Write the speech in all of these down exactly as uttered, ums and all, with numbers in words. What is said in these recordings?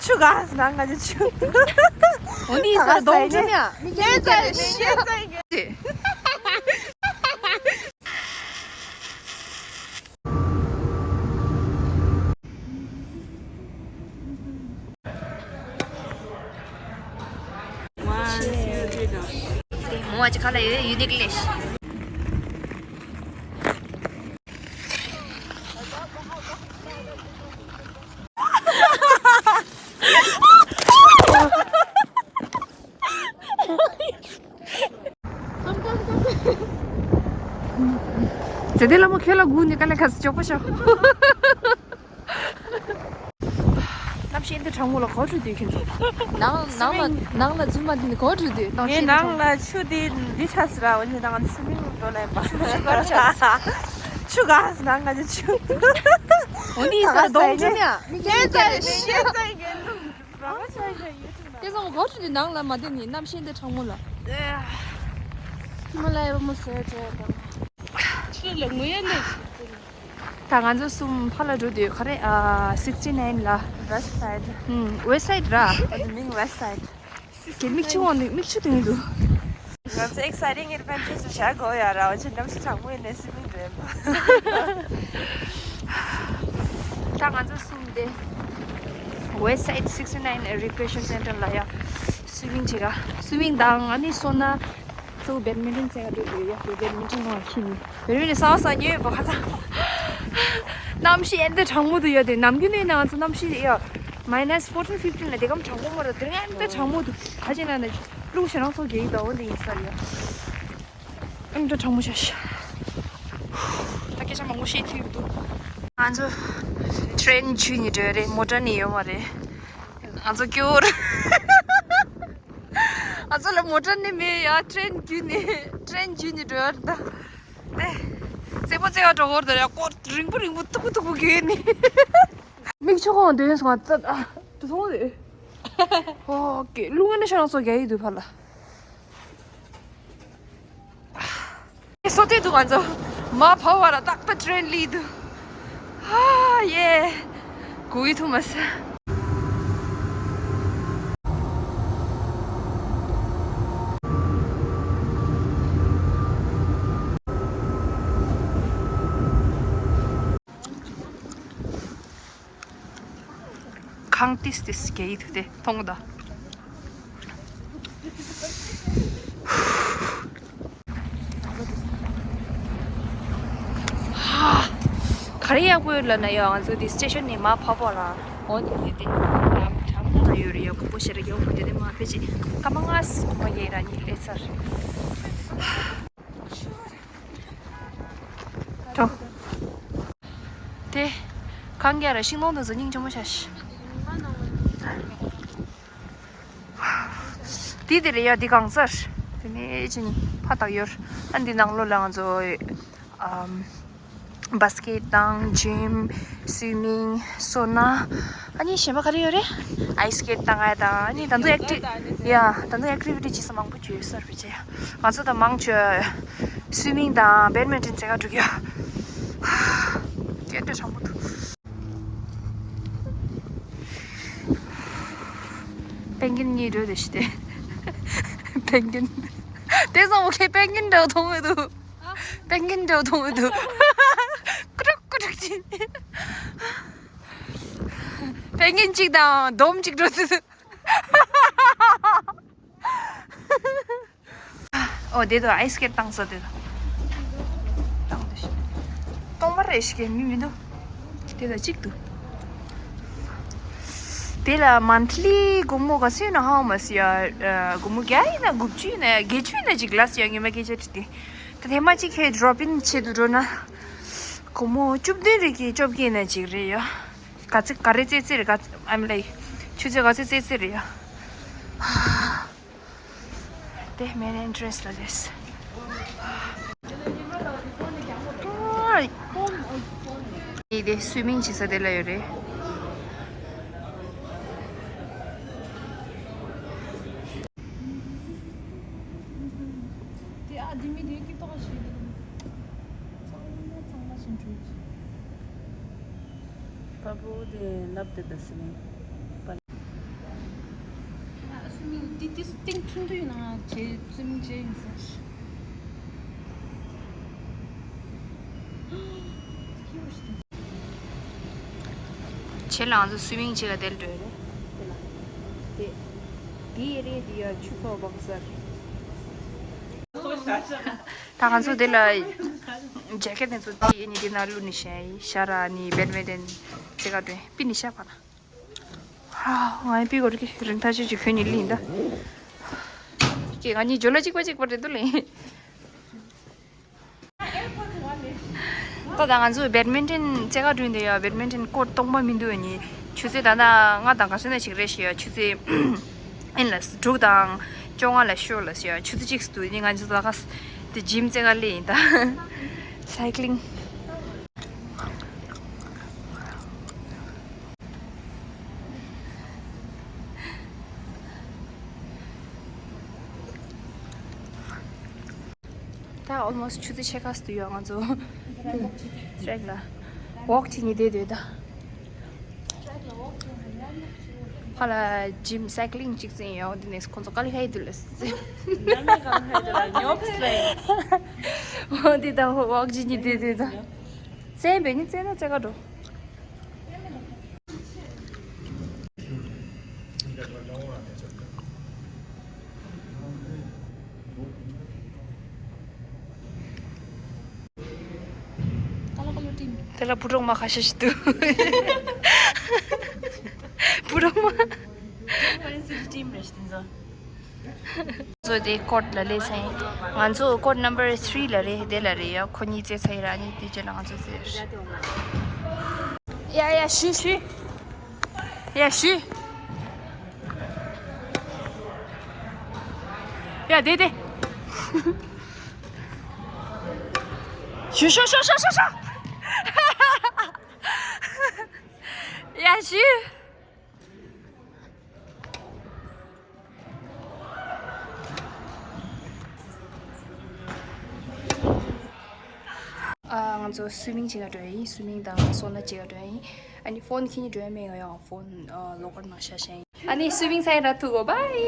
ཆུ་ག་ཟེར་ན་ང་ཚོ་ཆུ། འོ་ནི་ས་རྡོ་ཆུ་ནི་ཡ། མི་རྒན་ཚ་རེད་ཤེས་ཚ་ཡིན། མོ་ཨ་ཅི་ཁ་ལ་ཡོད་ཡུ་ནིག་ལེ་ཤི། ཛེ་དེ་ལ་མོ་ཁྱོད་ལ་སྒུག་ནས་དཀའ་ལས་ཁག་ཅོག་པོ་ཤོག་གནམ་གཤིས་འདི་གྲང་མོ་ལ་གོ་འགྲོ་དུས་ཁྱེད་ཚོ། ནང་ནང་ལ་ནང་ལ་རྫུན་མ་འདི་ནི་གོ་འགྲོ་དུས་གནམ་ངའི་གཤིས་འདི་ནང་གྲང་མོ། ལ་ཆུ་འདི་འདི་ཆགས་སི་ར་འོ་ནི་ནང་སི་མིང་རུམ་འགྲོ་ལ་ཡིན་པ། ཆུ་ག་རུ་ཆགས་སི། ཆུ་ག་སི་ནང་ང་ཚོ་ཆུ། འོ་ནི་ས་རྡོ་འགྲོ་ནི་ཡ། མི་རྒན་ཚ་རེད་ཤེས་ཚ་ཡིན་གྱི་འདུག་རང་ཆ་ཡ་ཡོད་ཐུབ་ན། དེ་ཚོ་གོ་འགྲོ་དུས་ནང་ལ་མ་བསྡད་ནི་གནམ་གཤིས་འདི་གྲང་མོ་ལ། ཧི་མ་ལ་ཡ་བ་མོ་ཟེར་བྱས་དང་། ཆུ་ལ་ངུ་ཡ་ནི། ད་ང་ཚོ་གསུམ་ཕར་ལ་འགྲོ་དུས་ག་རེ་ཨ་sixty nine ལ། West side. ཨུམ། West side ར། ཨ་ནི་མིང་West side. དེ་མིག་ཆུ་འོང་ནི་མིག་ཆུ་དོན་དུ། ང་ཚོ་exciting adventures བྱ་དགོས་ཡ་ར་བ་ཆེ་གནམ་གཤིས་གྲང་མོ་ཡིན་ནས་སི་མིང་རེད་པ། ད་ང་ཚོ་གསུམ་དེ་West side sixty nine recreation center ལ་ཡ་སི་མིང་བྱེད་ག་སི་མིང་དང་ཨ་ནི་སོ་ན། གཙོ་བོ་བེད་མིན་ཊོན་རྩེ་ག་འགྲོ་དགོས་ཡོད། བེད་མིན་ཊོན་ནང་ཁྱིམ་བེད་མིན་ཊོན་ས་ས་ཉོས་ཡོད་པ་ཁ་ཚ། གནམ་གཤིས་ཨེ་འདི་གྲང་མོ་འདུག་ཡོད་དེ་ནམ་རྒྱུན་ནས་ང་ཚོ་གནམ་གཤིས་ཡ་minus fourteen fifteen ལ་དེ་གམ་གྲང་མོ་མ་རེད། དེ་རིང་ཨེ་འདི་གྲང་མོ་འདུག་ཁ་ཅིག་ན་ནས་རླུང་ཞེ་དྲག་ཚོགས་རྒྱག་གི་འདུག་འོ་འདི་ཡིན་ས་ཡ། ཨེ་འདི་གྲང་མོ་ཤ་ཤ། ད་སྐད་ཆ་མང་པོ་བཤད་ཐུབ་འདུག་ང་ཚོ་ཊེན་འཇུས་ནས་འགྲོ་ཡ་རེད། མོ་ཊ་ནས་ཡོད་མ་རེད། ང་ཚོ་སྐྱོ་བོར། ང་ཚོ་ལ་མོ་ཊ་ནི་མེད་ཡ། ཊེན་བརྒྱུད་ནི་ཊེན་བརྒྱུད་ནི་འགྲོ་ཡ་རེད་ད། ཏེ། རྩེ་པོ་རྩེ་བ་འགྲོ་གོ་རེད་ད་ཡ། ཀོ་རིང་པོ་རིང་པོ་ཐུག་པོ་ཐུག་པོ་བརྒྱུད་ནི། མིག་ཆུ་ཁོང་འདོན་སོང་ང་ད། ཨ། དུ་སོང་རེད། ཨོ་ཀེ་རླུང་ཨེ་ན་ཤ་རང་སོ་རྒྱ་ཡི་དུ་ཕ་ལ། སོ་ཏེ་འདུག་ང་ཚོ་མ་ཕ་བ་ར་རྟག་པ་ཊེན་ལི་འདུག་ཧ་ཡེ། གུ་ཡི་ཐུ་མ་ས། ཁང་ཏིས་ཏིས་སྐྱེ་ཡི་ཐུ་དེ་མཐོང་གི་ད། ག་རེ་ཡག་པོ་ཡོད་ལབ་ན་ཡ། ང་ཚོ་དེ་སི་ཊེ་ཤོན་ནས་མར་ཕབ་པ་ལ་འོ་དེ་དེ་དེ་ལམ་གྲང་མོ་ཡོད་རེད་ཡ། ཁོ་པོ་ཞེ་ར་ཡོད་དེ་དེ་མ་ཕེ་ཅི་ཀ་མ་ང་སི་ཀོ་མ་ཡེ་ར་ཉི་ལེ་ཚར། ཏོ། དེ། གང་ག་ར་ཤིང་སྡོང་དེ་ཚོ་སྙིང་རྗེ་མོ་ཤ་ཤ། དེ་དེ་རེད་ཡ། དེ་གང་སར། དེ་ནས་ཅི་ནི་ཕ་ཐག་ཡོར། ཨ་འདི་ནང་ལོགས་ལ་ང་ཚོ་ཨམ་བྷ་སི་ཀེ་ཊི་དང་ཇིམ། སུའི་མིང་། སོ་ན། ཨ་ནི་གཞན་པ་ག་རེ་ཡོད་རེད། ཨའི་སི་སྐེ་ཊི་བཏང་ཡ་དང་། ཨ་ནི་ད་དུང་ཨེག་ཊི་ཡ་ད་དུང་ཨེག་ཊི་བི་ཊི་བྱེད་ས་མང་པོ་ཅིག་ཡོད་ས་རེད་པ་ཅེ། ང་ཚོ་ད་མང་ཆེ་སུའི་མིང་དང་བེཌ་མིན་ཊོན་རྩེ་ག་འགྲོ་གི་ཡ། སྐད་འདྲ་དྲང་པོ་འདུག་པེང་གིན་གཉིས་འགྲོ་དེ་ཤི་དེ། པེང་གིན། དེ་ཚང་མ་ཁྱེད་པེང་གིན་འདྲ་མཐོང་མི་འདུག་པེང་གིན་འདྲ་མཐོང་མི་འདུག་ཀུ་ཀྲུག་ཀུ་ཀྲུག་ཅིག་པེང་གིན་གཅིག་དང་འདོམ་གཅིག་འགྲོ་དུས། ཨོ་དེ་དུ་ཨའི་སི་སྐེ་ཊི་བཏང་ས་དེ་དུ། བཏང་དེ་ཤི། སྟོང་པ་རེ་ཤི་གེ་མི་མི་འདུག་དེ་དུ་གཅིག་འདུག་དེ་ལ་མན་ཐི་ལི་སྒོར་མོ་ག་ཚོད་ཡིན་ན་ཧ་མ་སི་ཡ། སྒོར་མོ་བརྒྱ་ཡིན་ན་དགུ་བཅུ་ཡིན་ན་ཡ། བརྒྱད་ཅུ་ཡིན་ན་ཅིག་ལ་སི་ཡ། ངེས་མ་སྐད་ཆ་དྲི་དེ། ད་ཐེངས་མ་གཅིག་ཁྱེད་ཌོ་རོབ་ཨིན་བྱེད་དུ་འགྲོ་ན། སྒོར་མོ་བཅུ་བདུན་རེ་གི་བཅོ་བརྒྱད་ན་ཅིག་རེད་ཡ། ག་ཚོད་ག་རེ་ཙེ་ཙེ་རེད་ག་ཨམ་ལེ། ཆུ་ཚོད་ག་ཚོད་ཙེ་ཙེ་རེད་ཡ། དེ་མེན་ཨེན་ཊི་རན་སི་ལ་རེད། དེ་དེ་སུའི་མིང་བྱེད་ས་དེ་ལ་ཡོད་རེད། དེ་ཨ་དེ་མི་དེ་ཀི་ཏོག་ཞིག་དེ་ཚང་མ་ཚང་མ་ཞིག་འགྲོ་གི། པ་པོ་དེ་ལབ་དེ་དེ་སི་ནི་པ། ཏིང་ཐུང་དུ་ཡིན་ན་ཇེ་བཙུན་ཇེ་ཡིན་ཟེར། ཁྱེད་ལ་ང་ཚོ་སུའི་མིང་བྱེད་ག་དེར་འགྲོ་ཡོད་རེད། དེ་དེ་ཡི་རེད། དེ་ཡ་ཆུ་ཚོགས་སྦག་ཟེར། ད་ང་ཚོ་དེ་ལ་ཇེ་ཀེ་ཊི་དེ་ཚོ་དེ་ཡི་ནི་དེ་ན་བླུགས་ནི་ཤ་ཡི་ཤ་ར་ནི་བེད་མིན་ཊོན་རྩེ་ག་འགྲོ་ཡིན། པི་ནི་ཤ་པ་ན། ཧ། ང་ཡི་པི་གོ་རི་ཀི་རིང་ཐག་ཆོད་ཅིག་ཁྱོད་ཉིད་ལིང་ད། ཀྱེ་ང་གཉིས་ཇོ་ལ་གཅིག་པ་གཅིག་པ་རེད་འདུག་ལིང་། ད་ད་ང་ཚོ་བེད་མིན་ཊོན་རྩེ་ག་འགྲོ་ཡིན་དེ་ཡ། བེད་མིན་ཊོན་ཀོར་ཊི་སྟོང་པ་མི་འདུག་ནི། ཆུ་ཚོད་ད་ལྟ་ལྔ་དང་ག་ཚོད་ན་ཅིག་རེད་ཤི་ཡ། ཆུ་ཚོད་ཨིན་ལ་དྲུག་དང་བཅོ་ལྔ་ལ་ཤོར་ལ་ཤི་ཡ། ཆུ་ཚོད་གཅིག་སུ་འདུག་ནི། ང་ཚོ་ད་ག་དེ་ཇིམ་རྩེ་ག་ལི་ཡིན་ད། སའི་ཀི་ལིང་། ད་ཨོལ་མོ་སི་ཊི་ཆུ་ཚོད་ཕྱེད་ཀ་སུ་ཡོད་ང་ཚོ་ཊེ་རེག་ལ་ཝོག་བྱེད་ནི་བསྡད་འདུག་ད། ཕ་ལ་ཇིམ་སའི་ཀི་ལིང་གཅིག་བཙན་ཡོད། འོ་དེ་ནས་ཁོང་ཚོ་དཀའ་ལས་ཁག་ཡོད་འདུག་ལ། ཉམས་ལེན་གང་ཁག་ཡོད་འདུག་ལ་ཉོབ་སི་ལེ། འོ་དེ་ད་ཝོག་བྱེད་ནི་བསྡད་འདུག་ད། བཙན་པས་ནི་བཙན་ན་བཙན་ག་འགྲོ། དེ་ལ་བུ་གྲོགས་མ་ཁ་ཤས་ཤིག་འདུག་བུ་གྲོགས་མ། ཚོ་དེ་ཀོར་ཊི་ལ་སླེབས་སོང་། ང་ཚོ་ཀོར་ཊི་ནམ་བར་ཐི་རི་ལ་རེད། དེ་ལ་རེད་ཡ། ཁོ་གཉིས་རྩེ་ཚ་ཡི་ར་ནི་དེ་རྗེས་ལ་ང་ཚོ་རྩེ། ཡ་ཡ་ཞུ་ཞུ། ཡ་ཞུ། ཡ་དེ་དེ། ཞུ་ཞུ་ཞུ་ཞུ་ཞུ་ཞུ། ཡ་ཞུ། ཨ། ང་ཚོ་སུའི་མིང་བྱེད་ག་འགྲོ་ཡ་ཡིན། སུའི་མིང་དང་སོ་ན་བྱེད་ག་འགྲོ་ཡ་ཡིན། ཨ་ནི་ཕོན་ཁྱེར་ནས་འགྲོ་ཡ་མེད། ང་ཡང་ཕོན་ལོ་ཀར་ནང་བཞག་བཞག་ཡིན། ཨ་ནི་སུའི་མིང་ས་ཡ་ར་ཐུག་གོ། བཱའི།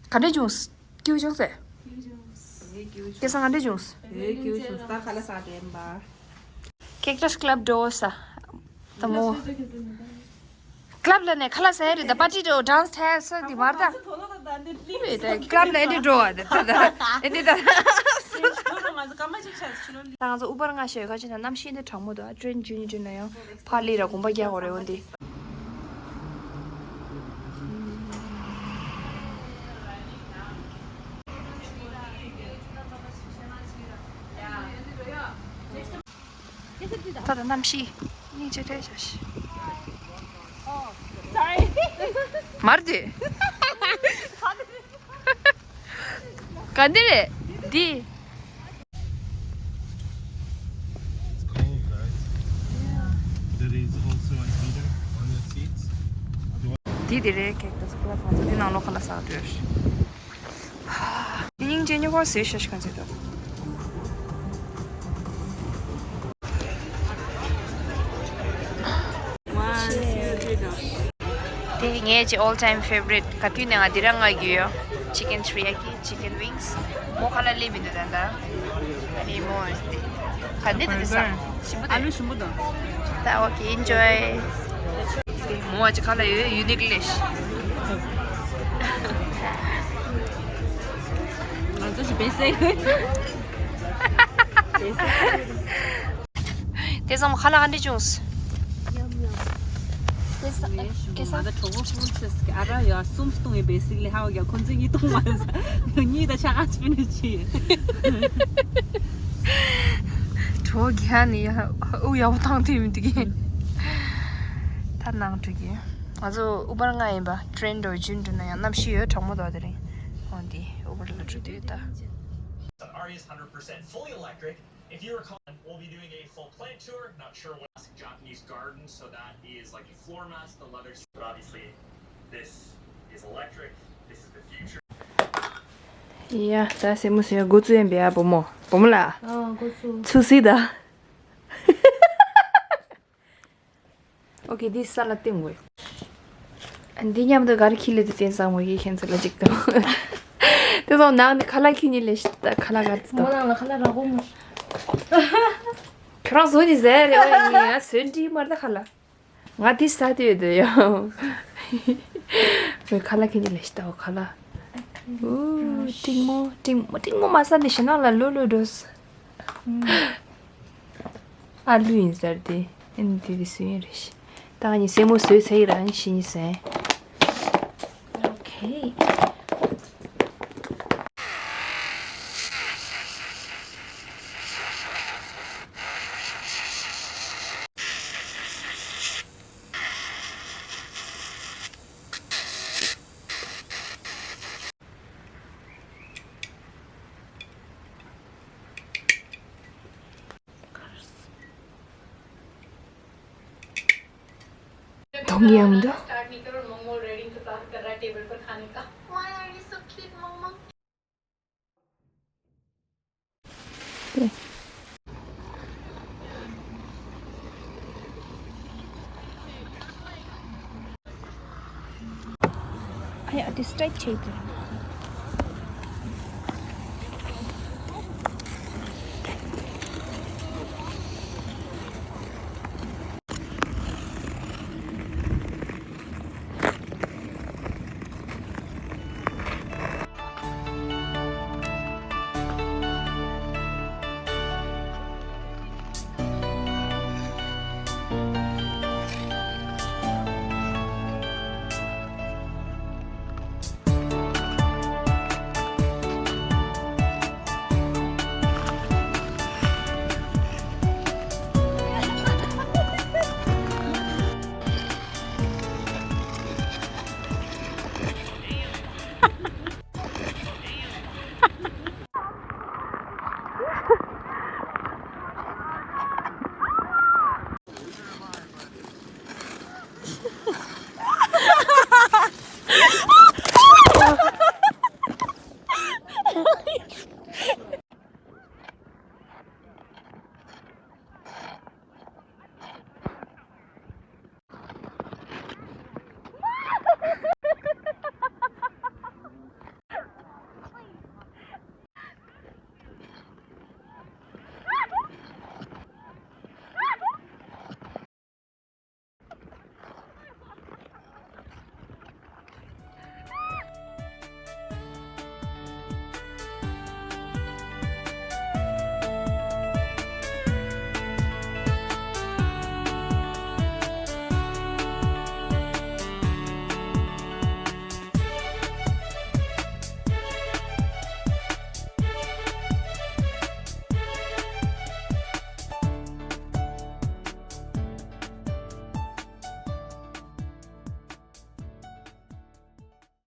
ག་འདྲ་བྱུང་། སྐྱིད་བྱུང་ཟེར། སྐྱིད་བྱུང་། སྐྱིད་ས་ག་འདྲ་བྱུང་། ཨེ་སྐྱིད་བྱུང་། ད་ཁ་ལག་ཟ་དེ་ཡིན་པ། ཁེག་ཊས་ཀ་ལབ་འགྲོ་ས། ད་མོ། ཀ་ལབ་ལ་ནས་ཁ་ལག་ཟ་ཡ་རེད་ད། པར་ཊི་འགྲོ། ཌན་སི་ཐལ་ས་དེ་མར་ད། རེད་ད། ཀ་ལབ་ལ་ཨེ་འདྲ་འགྲོ་བ་དེ་ད་ད། ཨེ་འདྲ་ད། ད་ང་ཚོ་ཨུ་བར་ང་ཞོད་ཁ་ཅིག་ན་གནམ་གཤིས་འདི་གྲང་མོ་འདུག་ཨ། ཊེན་ཇུ་ནི་ཇུ་ན་ཡང་ཕར་ལི་ར་དགོངས་པ་རྒྱག་དགོས་རེད། འོན་ཏེ། ད་ད་གནམ་གཤིས་སྙིང་རྗེ་རེད་ཤག་ཤི། མར་དེ། ག་འདི་རེད། འདི། It's cold, guys. There is also a heater on the seats. འདི་འདི་རེད། ཁེག་ཊས་ཀ་ལབ་ང་ཚོ་འདི་ནང་ལོགས་ཁ་ལག་ཟ་འགྲོ་ཡ་རེད། སྙིང་རྗེ་སྨྱུ་གུ་ཟེར་ཤ་ཤ་ག་ཚོད་འདུག་དེ་ངའི་ཅི་all time favorite། ག་དུས་ནས་ང་འདི་རང་ང་རྒྱུ་ཡོད། Chicken teriyaki, chicken wings. མོ་ཁ་ལག་ལས་མི་འདུག་ད་ད། ཨ་ནི་མོ་དེ་ག་འདི་དེ་ས་ཞིམ་པོ་དེ། ཨ་ལུ་ཞིམ་པོ་དང་། ད་okay, enjoy. དེ་མོ་ཨ་ཅི་ཁ་ལག་ཡོད། ཡུ་ནིག་ལེ་ཤི། ང་ཚོ་ཞིག་བེ་སེ། བེ་སེ། དེ་ཙམ་ཁ་ལག་ག་འདྲ་བྱུང་། ཉམས་ཉམས། དེ་ཙམ་ངས་ཞུ་དེ་ཙམ་ང་ད་གྲོགས་པོ་ཕུང་ཆེ་སྐྱ་ར་ཡ་གསུམ་སྟོང་ཡིན། བེ་སིག་ལི་ཧ་བ་ག་ཁོང་ཚོས་གཉིས་སྟོང་མ་ཟ། གཉིས་ད་ཆ་ག་ཚོད་ནས་ཅི། གྲོགས་རྒྱ་ནི་ཡ་ཨུ་ཡག་པོ་བཏང་དུས་མི་འདུག་གི། ད་ནང་འགྲོ་གི། ང་ཚོ་ཨུ་བར་ང་ཡིན་པ། ཊེན་འགྲོ་ཇུན་འགྲོ་ན་ཡང་གནམ་གཤིས་ཡོད་གྲང་མོ་འདུག་དེ་རིང་། འོན་ཏེ་ཨུ་བར་ལ་འགྲོ་དུས་ད། If you recall, we'll be doing a full plant tour. Not sure what classic Japanese garden, so that is like a floor mats, the leather. But obviously, this is electric. This is the future. ཡ། ད་སེ་མོ་སེ་ཡ་འགོ་བཙུགས་ཡིན་པས་ཨ། བུ་མོ། བུ་མོ་ལགས། ཨ། འགོ་བཙུགས། ཚུགས་སྲིད་ད། ཨོ་ཁེ། འདི་ས་ལ་བཏིང་དགོས། འདི་མཉམ་དུ་ག་རེ་ཁྱེར་ལེ་དུ་བསྟན་བཟང་མོ་ཡིས་ཁྱེད་ཚོ་ལ་ཅིག་དང་། དེ་ཚོ་ནང་ནས་ཁ་ལག་ཁྱེར་ཉིན་ལས་ཤི་ད་ཁ་ལག་ག་ཚོད་མོ་དང་། ནང་ལ་ཁ་ལག་རག་གོ་མོ། ཁྱོད་རང་བཟོ་ནི་ཟེར་རེད། ཨོ་ཡིན་ཡ་བཟོས་འདྲི་མར་ད་ཁ་ལག་ང་དེ་ས་དེ་ཡོད་དོ་ཡ། ཁ་ལག་ཁྱེར་ཉིན་ལས་ཤི་ད་འོ་ཁ་ལག་འུ་ཏིང་མོ་ཏིང་མོ་ཏིང་མོ་མ་ས་ནི་ཤི་ནང་ལ་ལོ་ལོ་འགྲོ། ཨ་ལུ་ཡིན་ཟེར་ཏེ། ཨེ་ནི་དེ་དེ་སུ་ཡིན་རེད་ཤི། ད་ང་གཉིས་སེན་མོ་བཟོས་ཚར་ཡིན་ར། ཨ་ནི་ཤི་ཉི་ཟེར། Okay. གཏོང་གི་ཡང་མི་འདུག་ཨ་ཡ་དེ་སི་ཊེཊ་བྱས་ཏེ།